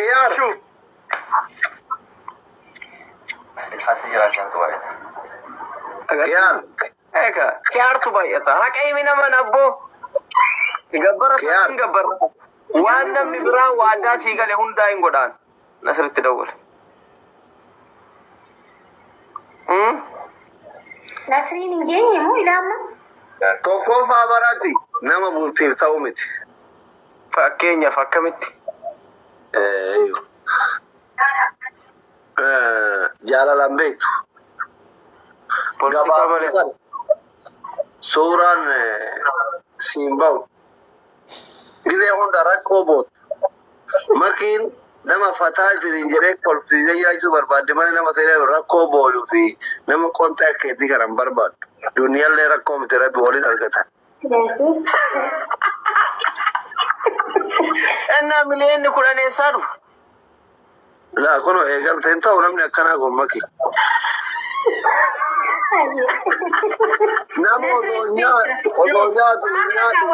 Kiyaar. Shuu. Asi jiraachaa baay'ata. Kiyaar. Eega kiyaartu baay'ata. Haqa himi naman abboo. Gabbara Kiyaar. hin gabbara. Waan namni biraa waadaa sii gale hundaa hin godhaan. Nasritti dawwale. Nasriin hin geenye moo ilaama? Tokkoffaa baraati nama bultiif ta'u miti. Fakkeenyaaf akkamitti? Jaalalaan beektu. Poolitikaa malee. Gabaabaa suuraan siin bahu. Gizee hunda rakkoo bootta. Makiin nama fataa isiniin jedhee kolfiisee nyaachuu barbaadde malee nama seenaa rakkoo booyuu fi nama qonxaa akka keetii kana hin barbaaddu. Duniyaallee rakkoo miti rabbi waliin argatan. Ennaa miliyoonni 10 eessaa dhufa? Laa kun eegalte hin ta'u namni akkanaa kun maki. Nama osoo nyaatu osoo nyaatu nyaatu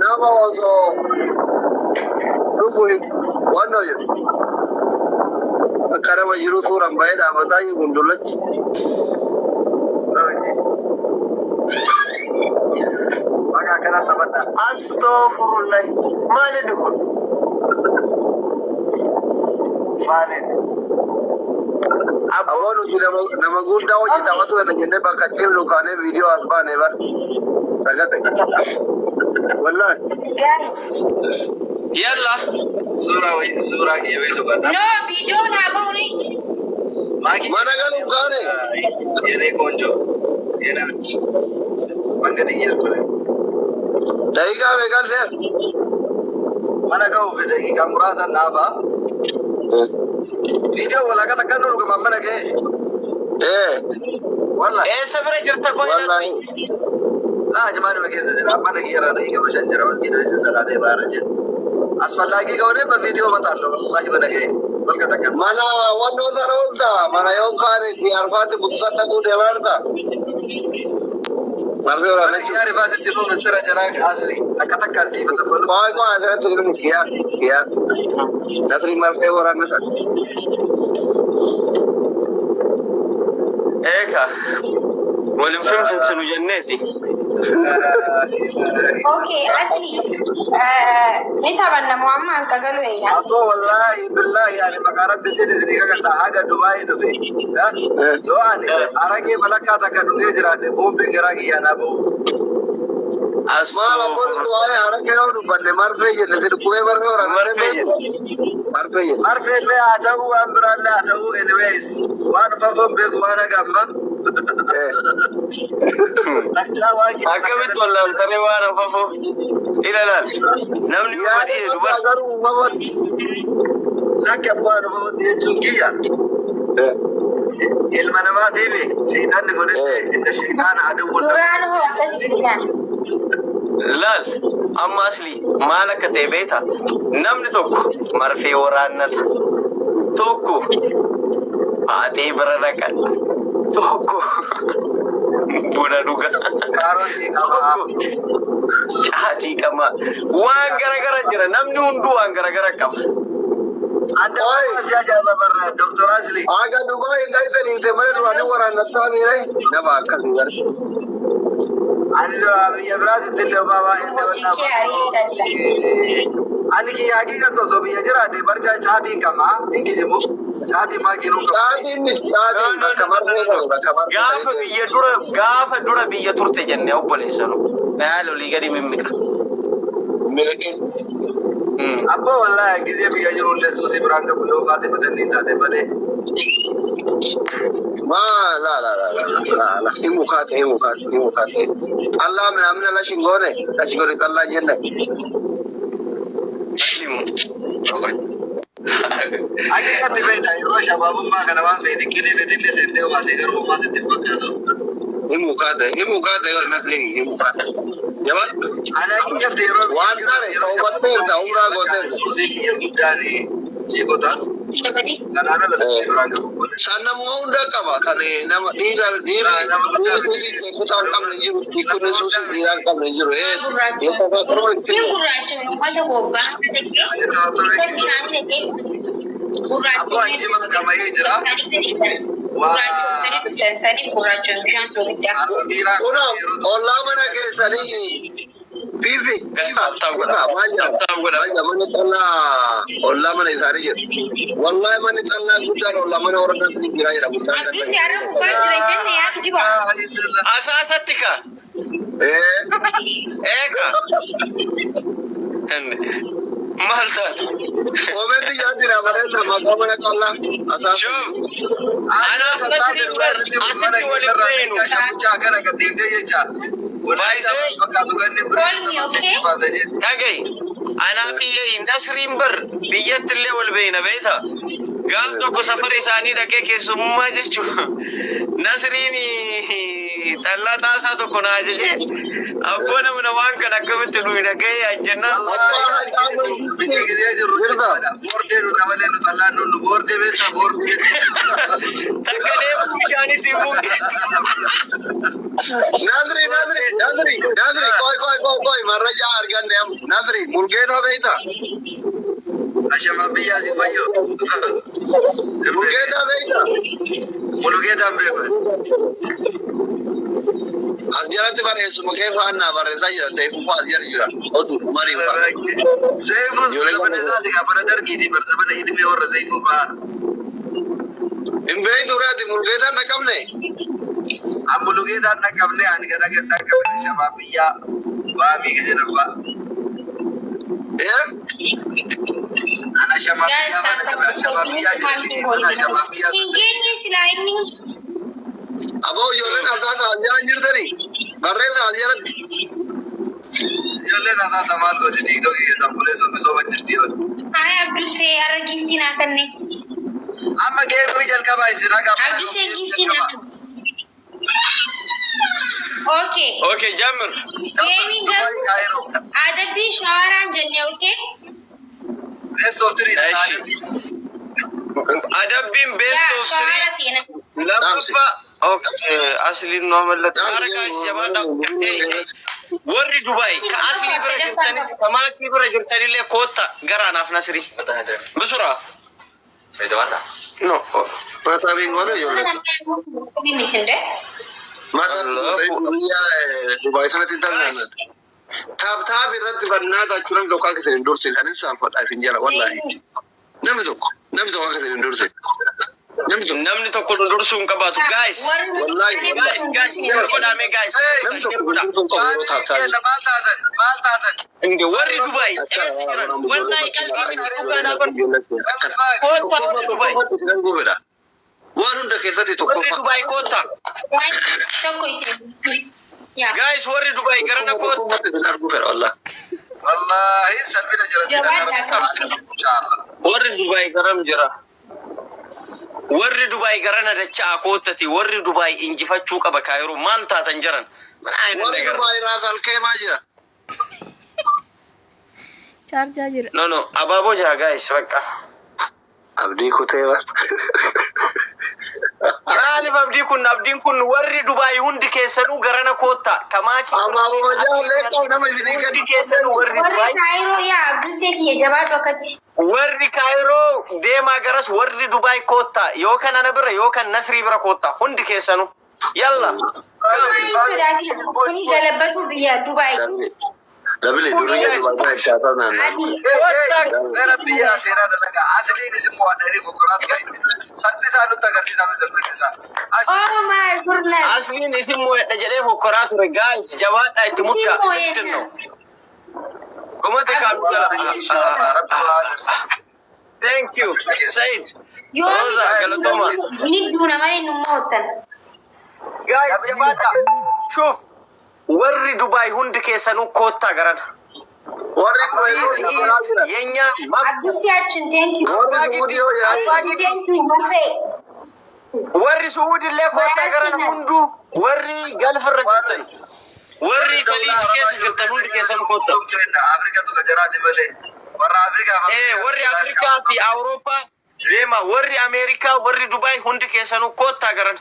nama osoo dhugu waan jedhu. Akka nama jiru suuraan bahee dhaabbataa jiru kun dullachi. Bakka akkana taphadha. Astaghfirullah. Maal inni kun? Maaliin? Abboo Aboo nuti nama guddaa hojii taphatu jedha jennee bakka ciifnu kaanee viidiyoo as baane bar. Sagate. Wallaahi. Guys, Yalla. Suuraa wayii suuraa kiyya beektu qabna. no, viidiyoon haa ba'u. Maakii Mana galuuf kaane. የኔ ቆንጆ የኔ ውድ መንገድ እየሄድኩ ነው። Daqiiqaa meeqaan se'an? Mana ga'uuf daqiiqaa muraasa naafa. Viidiyoo walaa kan akka nu dhugaman mana ga'e. Ee. Walla Eessa bira jirta qoy? Wallaahi. laa jimaanuma keessa jira. Mana kiyyaraa daqiiqa 5 jira. Masgiida itti salaatee baara jedhu. አስፈላጊ ከሆነ በቪዲዮ እመጣለሁ። ወላሂ በነገ በልቀጠቀጥ Mana wannoo sana oolta. Mana yoo kaane fi arfaatti butusan dhaquu deemaa jirta. Marfee waraana jechuudha. ያሪፋ ስትሉ ምስጢረ ጀራ አስሊ ተከ ተካ ሲ ፈለፈሉ Qoy qoy asirratti jiru kiyaa kiyaa. Nasri marfee waraana sana. Eega. Waliin finfinsinu jenneeti. Okay, asli. Ni taphanna moo amma hanqa galu eeyyaa? Abbo wallahi billahi ani maqaa rabbiitiin isinii kakadha haga Dubaayii dhufe. Yoo ani araqee malakkaa takka dhugee jiraadhe boombiin garaa kiyyaa naa ba'u. Maal abboon waa'ee haraka yoo dubbanne marfee jenne si dhukkubee marfee waraana. Marfee jenne. Marfee jenne. Marfee illee haa ta'u waan biraallee haa ta'u anyways waan fafoon beeku waan haga amma. Takkaa waan Akkamitti wallaaltanii waan afafoo? Ilaalaal. Namni yoo Yaada dhiye dubara. garuu uumamatti. Lakki abbaa waan fafotti jechuun kiyya. Ilma namaa deeme shayitaanni godhette inna shayitaana aduwwun Duraan hoo akkas jedhan. Laal amma asli maal akka ta'e beektaa? Namni tokko marfee waraannata. Tokko faaxee bira dhaqa. Tokko buna dhuga. Kaarotii qaba. Tokko caatii qaba. Waan garagara jira. Namni hunduu waan garagara qaba. Adda si ajaa'iba barra Dr. Asli. Haga Dubaayii dhaqxanii himte malee duraanii waraannattaa miire nama akkasii gara. Ani biyya biraatitti illee baabaa inni Hojii kee ariitaa. Ani kiyya haqiiqatti osoo biyya jiraadhe barjaa caatiin qaba hin kijibu. Caatii maakiinuu qaba. Caatiin miti caatiin bakka marfee qabu bakka marfee. Gaafa biyya dura gaafa dura biyya turte jennee obboleessanu. Yaala olii gadi mimmiqa. Miliqin. Abboo wallaahi gizee biyya jirullee suusii biraan qabu yoo faate matanni taate malee. Ma la la la la la la himu kaate himu kaate himu kaate. Xallaa minamina lashin goone lashi godhe xallaa jenne. Aslimu. Haqiiqatti beektaa yeroo shabaabummaa kana waan feete qilee feetillee seentee waate garuu homaa sitti hin fakkaatu. Himu kaate himu kaate yoo nasriin himu kaate. Jabaadhu. Ani haqiiqatti yeroo Waan taane toobatteerta umraa gooteerta. Suusii kiyya guddaan jiikota. Kanaan ala silkii biraan qabu kun. San namuma hunda qaba. Kan nama dhiira dhiirri dhiirri suusii kutaa hin qabne hin jiru. Dhiirri suusii dhiiraa hin qabne hin jiru. Yoo tafaturoo itti Hin gurraacha uummata gobbaa dhaqee isa bishaan dhaqee Abboo anjima qama'ee jira. Gurraacha dhuftan saniif gurraacha bishaan soogiddaa. Dhiiraa Kunoo yeroo ollaa mana keessanii fiifi Guys, tap tap godha. maal Tap tap godha. jedha manni xallaa ollaa mana isaanii jedhu. Wallahi manni xallaa guddaan ollaa mana warra nasrii jira jedha guddaan. Abdus yaara kufaa jira jenne yaa kijiba. Asaasatti ka. Eeka. Maal taate? Koomenti jira bareeda maqaa mana xallaa asaasa. Shuf. Anaaf Nasriin bar asitti waliin beenu. Dhaga'i. Anaaf iyyee Nasriin bar biyyatti illee wal beeyna beekta. Gaaf tokko safara isaanii dhaqee keessummaa jechuun Nasriin xallaa xaasaa tokko na ajaje. Abboo namna waan kana akkamitti nuyi dhaga'ee ajjennaan. Takka deemu bishaanitti himuu Nasri Nasri Nasri Nasri qoy qoy qoy qoy marraja arganne am Nasri Mulgeetaa beekta? Mulgeetaa beekta? As jalatti barreessuma kee faannaa barreessaa jira Seifuu fa'aa as jala jira. Oduu marii fa'aa. Hin beektu reeti Mulgeetaan dhaqabne. Mulugeetaan dhaqqabne ani gada dhaqqabne shabaab biyyaa waa miiga jedhan fa'a. Eh? Ana shabaab biyyaa faana shabaab biyyaa jedhanii ana shabaab biyyaa. Hin geenye silaa inni. Aboo ijoolleen asaasa as jala hin jirtanii? Barreessa as jalatti. Ijoolleen asaasa maal gooti TikTokii keessaa bulee misooma jirti yoo. Ay Abdusee har'a giiftii naa kenne. Amma geemii jalqabaa isin haga. Abdusee giiftii naa kenne. Okay. Okay, Jamir. Geemiin garuu adabbiin shawaraan jenne okay? Best of three. Eshi. Adabbiin best Yaa of three. shawara seena. Lammaffaa. Okay, asliin nu amallatu. Haara guys, jabaadhaa. Warri Dubaay ka aslii bira jirtanis ka maakii bira jirtanillee kootta gara anaaf Nasrii. Bisura. No. Mataa biin goone ijoollee. Miti ndee. Mataa biyya Dubaay sanatti hin taane. Tap tap irratti bannaa taachuu namni tokko akka isin hin dursine anis saalfadha isin jala wallaahi. Namni tokko akka isin hin dursine. Namni tokko Namni tokko nu dursuu hin qabaatu. Guys. Wallahi, Guys, guys, share godhaa guys. namni tokko nu dursuu hin qabu yeroo tap tap. Maal taatan? Maal taatan? Inge warri Dubaay eessa jiran? Wallahi qalbii miti dhugaadhaa bar. Koottaa warri Dubaay. Waan hunda keessatti Warri tokkoffaa. Dubaay koottaa. Waan tokko isin. Yaa. Guys, warri Dubaay gara na koottaa. Tokkoffatti isin arguu fedha wallahi. Wallahi salphina jalatti inshallah. Warri Dubaay garam jira? Warri Dubaay gara na dacha'aa koottati. Warri Dubaay injifachuu qaba kaayiroo maal taatan jiran? Warri Dubaay raasal keemaa jira. Chaarjaa jira. No, abaaboo jira guys bakka. Abdii kutee bar. Maaliif abdii kun abdiin kun warri Dubaay hundi keessanuu gara na koottaa. Kamaakii Abaaboo jaallee qabu nama isinii hundi kennu. keessanuu warri Warri Dubaay. Kaayiroo yaa Abdusee kiyya jabaadhu akkatti. Warri Kaayiroo deemaa garas warri Dubaay koottaa yookaan ana bira yookaan Nasrii bira koottaa hundi keessanuu. Yalla. Maaliin sodaatina? Kuni galabbatu biyya Dubaay. Dabili durri gadi baasaa itti haasaa naannoo. Adii. Gara biyya seenaa dalagaa asliin isin mo'adhanii fokoraa ture. Salphisaa nutti agarsiisaa salphisaa. Oh my goodness. Asliin isin mo'adha jedhee fokkoraa ture guys jabaadhaa itti muddaa. Isin mo'enna. Dhumate kaanu jala. Thank you. Said. Yoo Rosa galatoma. ni duuna malee nu mo'attan. Guys jabaadhaa. Shuf. Warri Dubaay hundi keessanuu koottaa garana. Warri This is የኛ Abdusiyaachin thank you. Warri Suudii hoo yaa. Thank you Mafee. Warri Suud illee koottaa garana hunduu warri Gulf irra jirtan warri Kaliij keessa jirtan hundi keessanuu koottaa. Afrikaatu gajaraati malee. Warra Afrikaa. Warri Afrikaa fi Awurooppaa Deema warri Ameerikaa, warri Dubaay hundi keessanuu koottaa garan.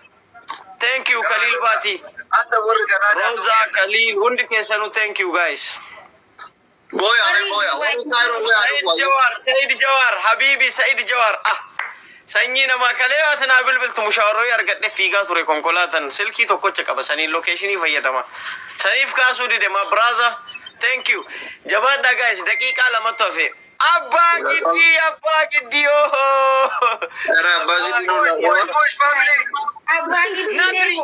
Thank you, Khalil Baati. Anta warri Kanaadaa. Roza, Khalil, hundi keessanuu thank you, guys. Booya booya warri Kaayiroo booya. Said Jawar, Said Jawar, Habibi Said Jawar. Ah, sanyii namaa kalee ati naa bilbiltu mushawarroo argadhe fiigaa ture. Konkolaataan silkii tokkocha qaba, saniin location fayyadama. Saniif kaasuu dide, ma brother. Thank you. Jabaadhaa guys, daqiiqaa 2tu hafe. Abbaa Giddii, Abbaa Giddii, oh. Era Abbaa Giddii Push, push, push, family. Abbaan Giddii. Nasri.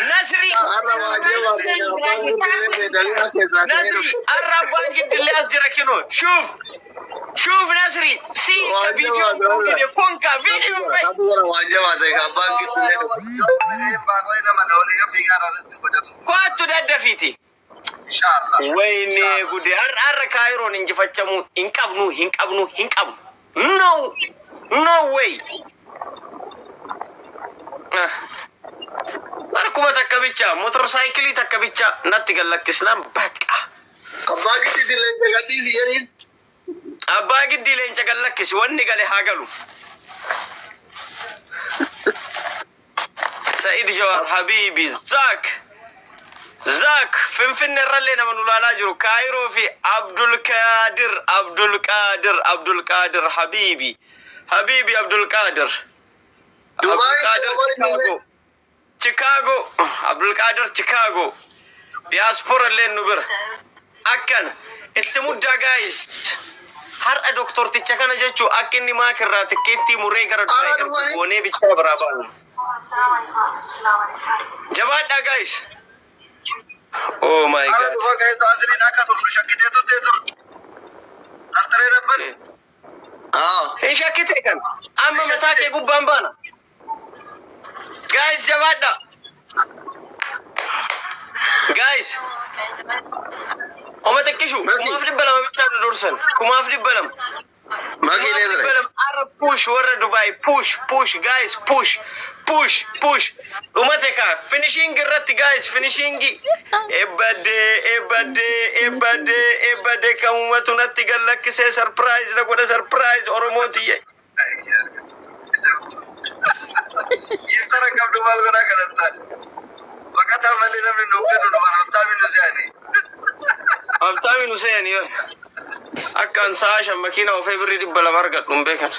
Nasri. Har'a waajjira abbaan Giddii dalina keessaa. Nasri, har'a Abbaan Giddillee as jira kinoo. Shuuf. Shuuf Nasri. Si viidiyoo fuudhide konka viidiyoo bai. Waan jabaa ta'e abbaan Giddii. Yoo nagaheen baaqoo nama na olii fiigaa irraa hojjetu. Koottu daddafiiti. Inshallah. Wayne gude, har'a har'a Kaayiroon injifachamuu hin qabnu, hin qabnu, hin qabnu. No, no way. Ah. Harkuma takka bicha, motorsaayikilii takka bicha natti gallakkisnaan bakka. Abbaa Giddii leenca gadhiisi jedhiin. Abbaa Giddii leenca gallakkisi, wanni gale haa galu. Sa'id Jawar, Habibi, Zaak. Zaak Finfinne irrallee nama nu laalaa jiru, Kaayiroo fi Abdulqaadir, Abdulqaadir, Abdulqaadir, Habibi, Habibi Abdulqaadir. Dubaay. Abdulqaadir Chicago, Chicago, Abdulqaadir Chicago, diaspora illee nu bira akkana itti muddaa guys. Har'a doktorticha kana jechuu akka inni maakirraa tikkeettii muree gara Dubaay ergu goonee bichaa biraa baanu. Jabaadhaa guys. Oh my Ara God. dhufa ga'eetu asliin akka dhufnu shakkitee turtee turte. Tartaree dabban. Hin shakkite kan. Amma mataa kee gubbaan baana. Guys, jabaadhaa. Guys. Oma xiqqishu 2,200 bichaa nu dursan. 2,200. Makii leedre. Arra push, warra Dubai, push, push guys, push, push, push. Dhumate kaa finishing irratti guys, finishing. Ebbadee, ebbadee, ebbadee, ebbadee, kamumatu natti gallakkisee surprise na godha, surprise Oromootiyye. Giftara qabdu maal godhaa kadhattaa? Baqataa malee namni nuu kennu nu baraftaa nu se'ani. Habtaami nu seeni akkaan sa'a 5 makiina ofee birrii 200 argadhu hin beekan.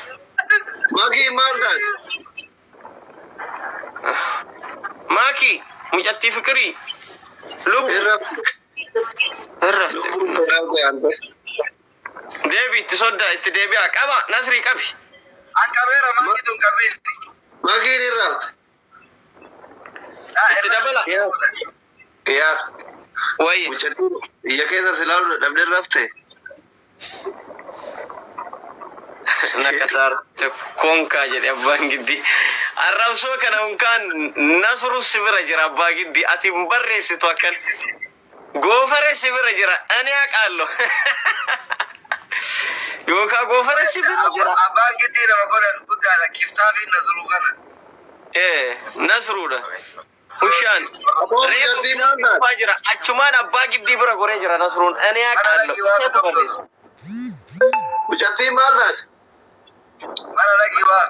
Makii maal taate? Maaki mucattii fikirii lubbu Irra. irrafte. Lubbuun sodaa ante. Deebi itti soddaa itti deebi'a qaba, Nasrii qabi. An qabeera, maakitu hin qabiin. Makiin irrafte. Itti dabala. Yaa. Wayye. Mucattii iyya keessa silaalu dhabdee rafte. Nakataarte konkaa jedhe Abbaan Giddii. Arrabsoo kana unkaan Nasru si bira jira, Abbaa Giddii, ati hin barreessitu akkan. Goofare si bira jira, ani haqaallo. Yookaan goofare si bira jira. Abbaan Giddii nama godha guddaadha. Kiftaa fi Nasruu kana. Ee, Nasruudha. Hushaan. Abbaan Reefu mucattii maal taate? dhufaa jira. Achumaan Abbaa Giddii bira goree jira Nasruun. Ani haqaallo. Isatu barreessa. Mucattii maal taate? Mana dhaqii baa.